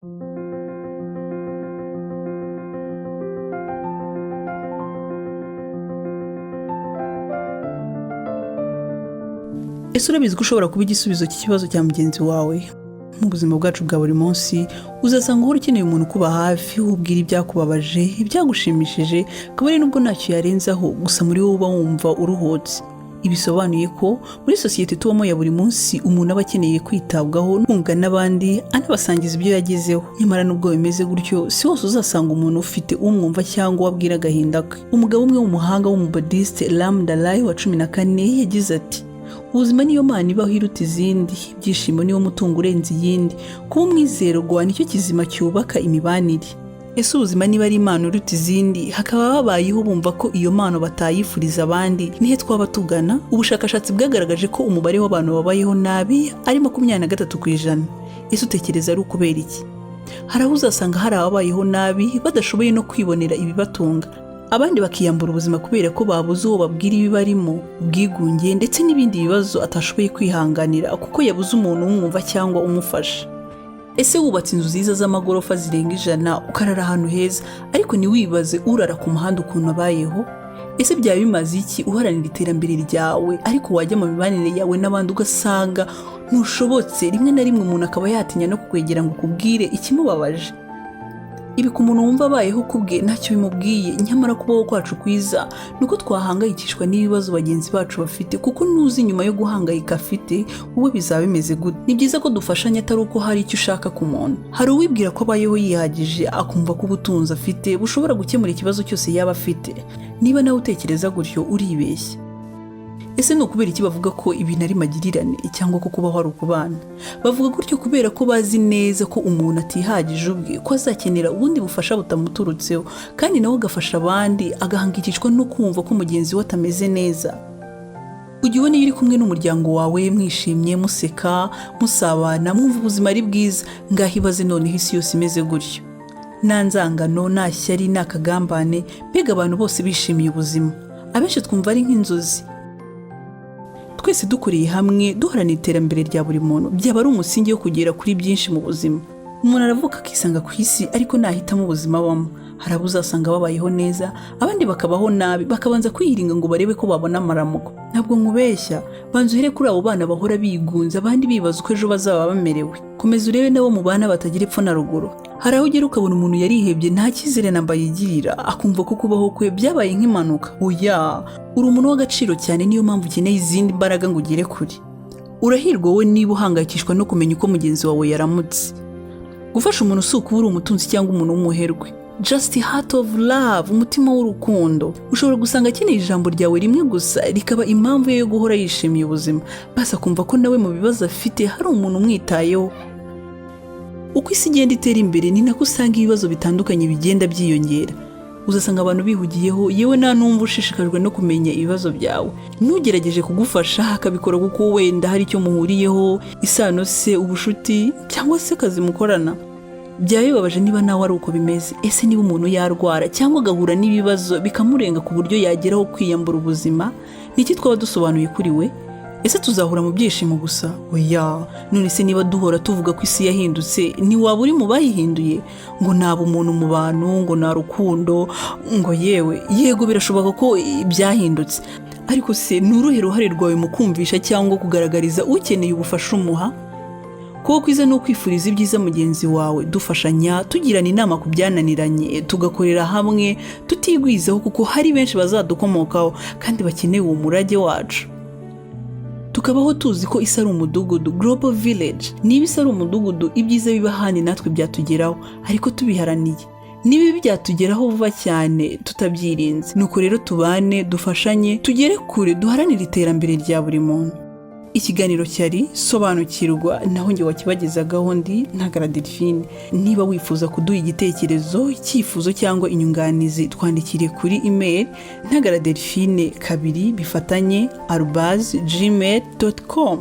Ese urabizi ko ushobora kuba igisubizo cy'ikibazo cya mugenzi wawe? Mu buzima bwacu bwa buri munsi uzasanga uhora ukeneye umuntu ukuba hafi, ubwira ibyakubabaje, ibyagushimishije, kabone nubwo ntacyo yarenzaho, gusa muri wowe uba wumva uruhutse. Ibisobanuye ko muri sosiyete tubamo ya buri munsi umuntu aba akeneye kwitabwaho, kumvwa n'abandi, anabasangiza ibyo yagezeho. Nyamara nubwo bimeze gutyo, si hose uzasanga umuntu ufite umwumva cyangwa uwabwira agahinda ke. Umugabo umwe w'umuhanga w'umubudisite, Ram Dalai wa 14, yagize ati: "Ubuzima niyo mpano ibaho iruta izindi, ibyishimo niwo mutungo urenze iyindi, kuba umwizerwa nicyo kizima cyubaka imibanire." Ese ubuzima niba ari impano iruta izindi, hakaba babayeho bumva ko iyo mpano batayifuriza abandi, nihe twaba tugana? Ubushakashatsi bwagaragaje ko umubare w'abantu babayeho nabi ari 23%. Ese utekereza ari ukubera iki? Hari aho uzasanga hari ababayeho nabi badashoboye no kwibonera ibibatunga, abandi bakiyambura ubuzima kubera ko babuze uwo babwira ibibarimo, ubwigunge ndetse n'ibindi bibazo atashoboye kwihanganira kuko yabuze umuntu umwumva cyangwa umufasha. Ese wubatse inzu nziza z'amagorofa zirenga 100, ukarara ahantu heza, ariko ntiwibaze urara ku muhanda ukuntu abayeho? Ese byaba bimaze iki uharanira iterambere ryawe, ariko wajya mu mibanire yawe n'abandi ugasanga ntushobotse, rimwe na rimwe umuntu akaba yatinya no kukwegera ngo ukubwire ikimubabaje? Ibi ku muntu wumva abayeho ku bwe ntacyo bimubwiye. Nyamara kubaho kwacu kwiza ni uko twahangayikishwa n'ibibazo bagenzi bacu bafite, kuko ntuzi nyuma yo guhangayika afite wowe bizaba bimeze gute. Ni byiza ko dufashanya atari uko hari icyo ushaka ku muntu. Hari uwibwira ko abayeho yihagije, akumva ko ubutunzi afite bushobora gukemura ikibazo cyose yaba afite. Niba nawe utekereza gutyo, uribeshya. Ese ni ukubera iki bavuga ko ibintu ari magirirane cyangwa ko kubaho ari ukubana? Bavuga gutyo kubera ko bazi neza ko umuntu atihagije ubwe, ko azakenera ubundi bufasha butamuturutseho, kandi nawe agafasha abandi, agahangayikishwa no kumva ko mugenzi we atameze neza. Ujya ubona iyo uri kumwe n'umuryango wawe, mwishimye, museka, musabana, mwumva ubuzima ari bwiza? Ngaho ibaze noneho isi yose imeze gutyo, nta nzangano, nta shyari, nta kagambane, mbega abantu bose bishimiye ubuzima. Abenshi twumva ari nk'inzozi. Twese dukoreye hamwe, duharanira iterambere rya buri muntu, byaba ari umusingi wo kugera kuri byinshi mu buzima. Umuntu aravuka akisanga ku isi, ariko nahitamo ubuzima abamo. Hari abo uzasanga babayeho neza, abandi bakabaho nabi, bakabanza kwihiringa ngo barebe ko babona amaramuko. Ntabwo nkubeshya. Banza uhere kuri abo bana bahora bigunze, abandi bibaza uko ejo bazaba bamerewe. Komeza urebe n'abo mubana batagira epfo na ruguru. Hari aho ugera ukabona umuntu yarihebye, nta cyizere namba yigirira, akumva ko kubaho kwe byabaye nk'impanuka. Oya, uri umuntu w'agaciro cyane, niyo mpamvu ukeneye izindi mbaraga ngo ugere kure. Urahirwa wowe niba uhangayikishwa no kumenya uko mugenzi wawe yaramutse. Gufasha umuntu si ukuba uri umutunzi cyangwa umuntu w'umuherwe. Just heart of love, umutima w'urukundo. Ushobora gusanga akeneye ijambo ryawe rimwe gusa rikaba impamvu ye yo guhora yishimiye ubuzima, basi akumva ko nawe mu bibazo afite hari umuntu umwitayeho. Uko isi igenda itera imbere ni nako usanga ibibazo bitandukanye bigenda byiyongera. Uzasanga abantu bihugiyeho, yewe nta n'umva ushishikajwe no kumenya ibibazo byawe. N'ugerageje kugufasha akabikora kuko wenda hari icyo muhuriyeho, isano se, ubushuti cyangwa se akazi mukorana. Byaba bibabaje niba nawe ari uko bimeze. Ese niba umuntu yarwara cyangwa agahura n'ibibazo bikamurenga ku buryo yageraho kwiyambura ubuzima, ni iki twaba dusobanuye kuri we? Ese tuzahora mu byishimo gusa? Oya. None se niba duhora tuvuga ko isi yahindutse, ntiwaba uri mu bayihinduye? Ngo naba umuntu mu bantu, ngo nta rukundo, ngo yewe yego, birashoboka ko byahindutse, ariko se ni uruhe ruhare rwawe mu kumvisha cyangwa kugaragariza ukeneye ubufasha umuha? Kuba kwiza ni ukwifuriza ibyiza mugenzi wawe, dufashanya, tugirana inama ku byananiranye, tugakorera hamwe tutigwizaho, kuko hari benshi bazadukomokaho kandi bakeneye uwo murage wacu. Tukabaho tuzi ko isi ari umudugudu, global village. Niba isi ari umudugudu, ibyiza biba ahandi natwe byatugeraho, ariko tubiharaniye. Niba byatugeraho vuba cyane tutabyirinze. Nuko rero tubane, dufashanye, tugere kure, duharanire iterambere rya buri muntu. Ikiganiro cyari Sobanukirwa, naho njye wakibagezagaho ndi Ntagara Delphine. Niba wifuza kuduha igitekerezo, icyifuzo cyangwa inyunganizi, twandikire kuri email ntagaradelphine2 bifatanye @gmail.com.